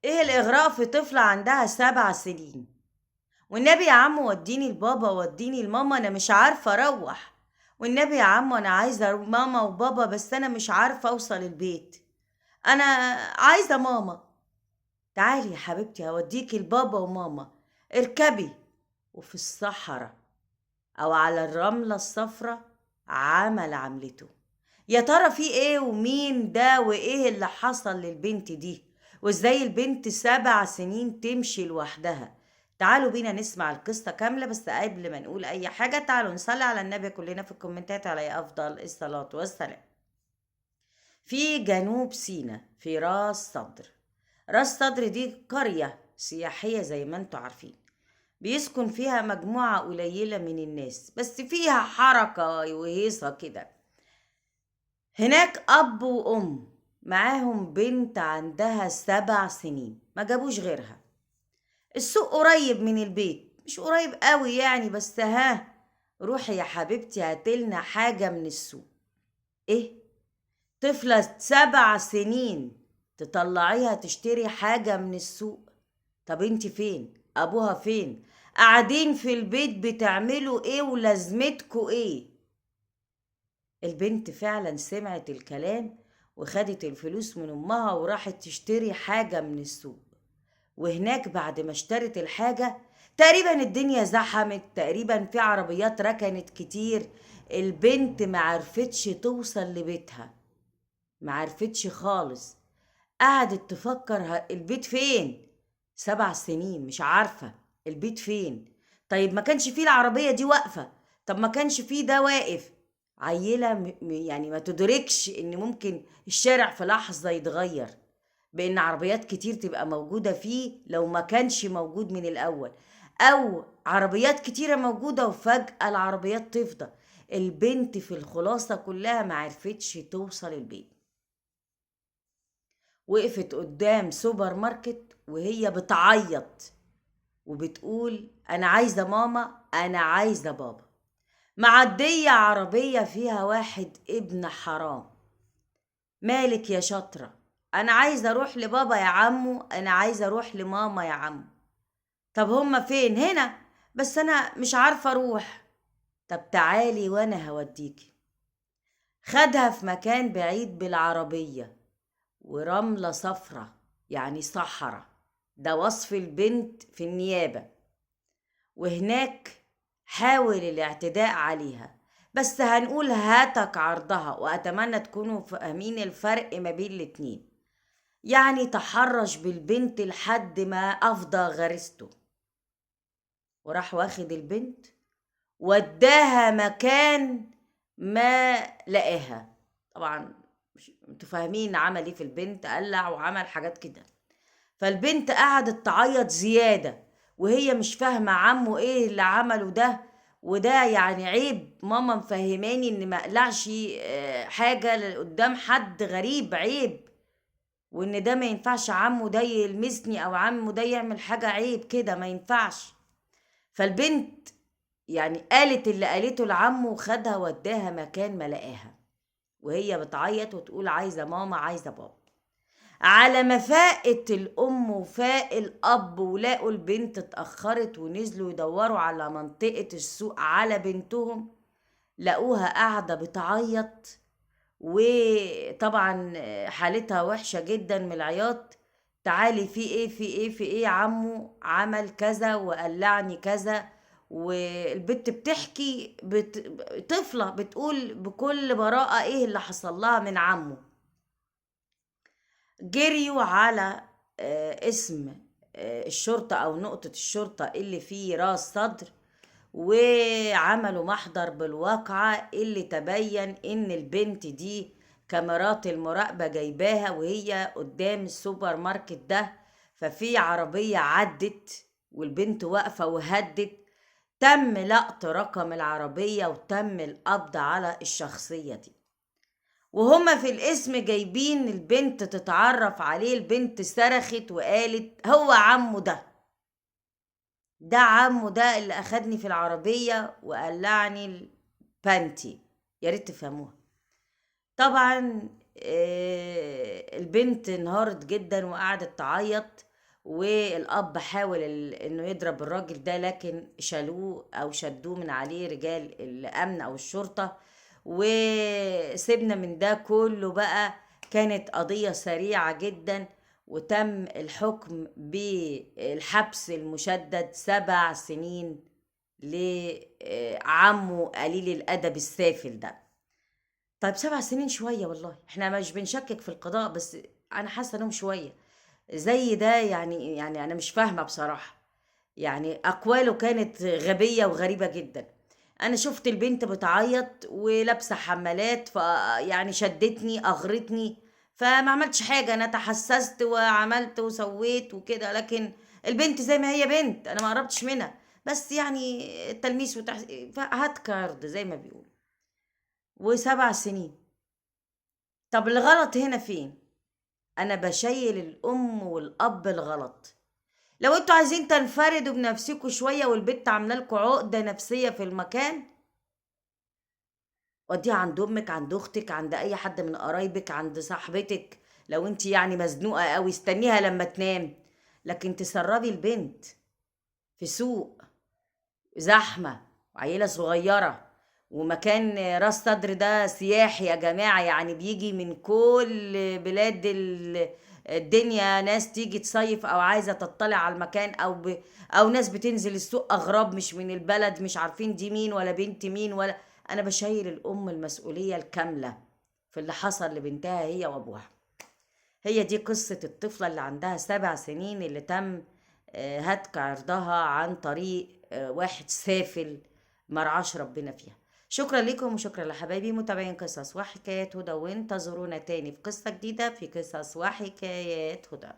ايه الاغراء في طفلة عندها 7 سنين؟ والنبي يا عم وديني لبابا وديني لماما، انا مش عارفة اروح. والنبي يا عم انا عايزة ماما وبابا، بس انا مش عارفة اوصل البيت، انا عايزة ماما. تعالي يا حبيبتي هوديكي لبابا وماما، اركبي. وفي الصحراء او على الرملة الصفراء عمل عملته. يا ترى في ايه ومين ده وايه اللي حصل للبنت دي، وازاي البنت 7 سنين تمشي لوحدها؟ تعالوا بينا نسمع القصة كاملة، بس قبل ما نقول اي حاجة تعالوا نصلي على النبي كلنا في الكومنتات عليه افضل الصلاة والسلام. في جنوب سيناء في راس صدر. راس صدر دي قرية سياحية زي ما انتوا عارفين، بيسكن فيها مجموعة قليلة من الناس، بس فيها حركة وهيصة كده. هناك أب وأم معاهم بنت عندها 7 سنين، ما جابوش غيرها. السوق قريب من البيت، مش قريب قوي يعني، بس ها روحي يا حبيبتي هاتلنا حاجة من السوق. إيه؟ طفلة 7 سنين تطلعيها تشتري حاجة من السوق؟ طب انت فين؟ أبوها فين؟ قاعدين في البيت بتعملوا ايه ولازمتكوا ايه؟ البنت فعلا سمعت الكلام وخدت الفلوس من امها وراحت تشتري حاجة من السوق. وهناك بعد ما اشترت الحاجة تقريبا الدنيا زحمت، تقريبا في عربيات ركنت كتير. البنت ما عرفتش توصل لبيتها، ما عرفتش خالص. قعدت تفكر البيت فين؟ 7 سنين مش عارفة البيت فين. طيب ما كانش فيه العربية دي واقفة، طب ما كانش فيه ده واقف. عيلة يعني ما تدركش ان ممكن الشارع في لحظة يتغير بان عربيات كتير تبقى موجودة فيه لو ما كانش موجود من الاول، او عربيات كتيرة موجودة وفجأة العربيات تفضى. البنت في الخلاصة كلها ما عرفتش توصل البيت. وقفت قدام سوبر ماركت وهي بتعيط وبتقول انا عايزة ماما، انا عايزة بابا. معدية عربية فيها واحد ابن حرام. مالك يا شاطرة؟ انا عايزة اروح لبابا يا عمو، انا عايزة اروح لماما يا عمو. طب هما فين؟ هنا، بس انا مش عارفة اروح. طب تعالي وانا هوديكي. خدها في مكان بعيد بالعربية ورملة صفرة يعني صحراء، ده وصف البنت في النيابة. وهناك حاول الاعتداء عليها، بس هنقول هاتك عرضها، وأتمنى تكونوا فاهمين الفرق ما بين الاتنين. يعني تحرش بالبنت لحد ما أفضى غريزته، وراح واخد البنت وداها مكان ما لقاها. طبعا انتوا فاهمين عمل ايه في البنت، قلع وعمل حاجات كده. فالبنت قعدت تعيط زيادة وهي مش فاهمة عمه ايه اللي عمله ده، وده يعني عيب، ماما مفهماني ان ما اقلعش حاجة قدام حد غريب، عيب، وان ده ما ينفعش عمه ده يلمسني او عمه ده يعمل حاجة، عيب كده ما ينفعش. فالبنت يعني قالت اللي قالته لعمه وخدها وداها مكان ما لقاها، وهي بتعيط وتقول عايزة ماما عايزة بابا. على ما فاقت الأم وفاق الأب ولاقوا البنت اتأخرت ونزلوا يدوروا على منطقة السوق على بنتهم، لقوها قاعدة بتعيط وطبعا حالتها وحشة جدا من العياط. تعالي في ايه في ايه في ايه، عمو عمل كذا وقلعني كذا. والبنت بتحكي طفلة بتقول بكل براءة ايه اللي حصل لها من عمه. جريوا على اسم الشرطة او نقطة الشرطة اللي في راس صدر، وعملوا محضر بالواقعة اللي تبين ان البنت دي كاميرات المراقبة جايباها وهي قدام السوبر ماركت ده، ففي عربية عدت والبنت واقفة وهدت. تم لقط رقم العربية وتم القبض على الشخصية دي. وهما في الاسم جايبين البنت تتعرف عليه، البنت صرخت وقالت هو عمه ده، ده عمه ده اللي أخدني في العربية وقلعني البانتي. يا ريت تفهموها. طبعا البنت انهارت جدا وقعدت تعيط، والأب حاول إنه يضرب الراجل ده، لكن شالوه أو شدوه من عليه رجال الأمن أو الشرطة. وسيبنا من ده كله بقى، كانت قضية سريعة جدا، وتم الحكم بالحبس المشدد 7 سنين لعمه قليل الأدب السافل ده. طيب 7 سنين شوية والله، احنا مش بنشكك في القضاء، بس أنا حاسة إنهم شوية زي ده. يعني أنا مش فاهمة بصراحة، يعني أقواله كانت غبية وغريبة جدا. أنا شفت البنت بتعيط ولابسة حمالات، فيعني شدتني أغرتني، فما عملتش حاجة، أنا تحسست وعملت وسويت وكده، لكن البنت زي ما هي بنت، أنا ما قربتش منها، بس يعني التلميس هات كارد زي ما بيقولوا. و7 سنين. طب الغلط هنا فين؟ أنا بشيل الأم والأب الغلط. لو انتوا عايزين تنفردوا بنفسكوا شوية والبنت عاملة لكم عقدة نفسية في المكان، وديها عند أمك، عند أختك، عند أي حد من قرايبك، عند صاحبتك لو انت يعني مزنوقة قوي، استنيها لما تنام. لكن تسربي البنت في سوق زحمة وعيلة صغيرة ومكان راس صدر ده سياحي يا جماعة، يعني بيجي من كل بلاد الدنيا ناس تيجي تصيف أو عايزة تطلع على المكان، أو ناس بتنزل السوق أغراب مش من البلد، مش عارفين دي مين ولا بنت مين ولا. أنا بشيل الأم المسؤولية الكاملة في اللي حصل لبنتها هي وأبوها. هي دي قصة الطفلة اللي عندها 7 سنين اللي تم هتك عرضها عن طريق واحد سافل مرعاش ربنا فيها. شكرا لكم وشكرا لحبايبي متابعين قصص وحكايات هدى، وانتظرونا تاني في قصة جديدة في قصص وحكايات هدى.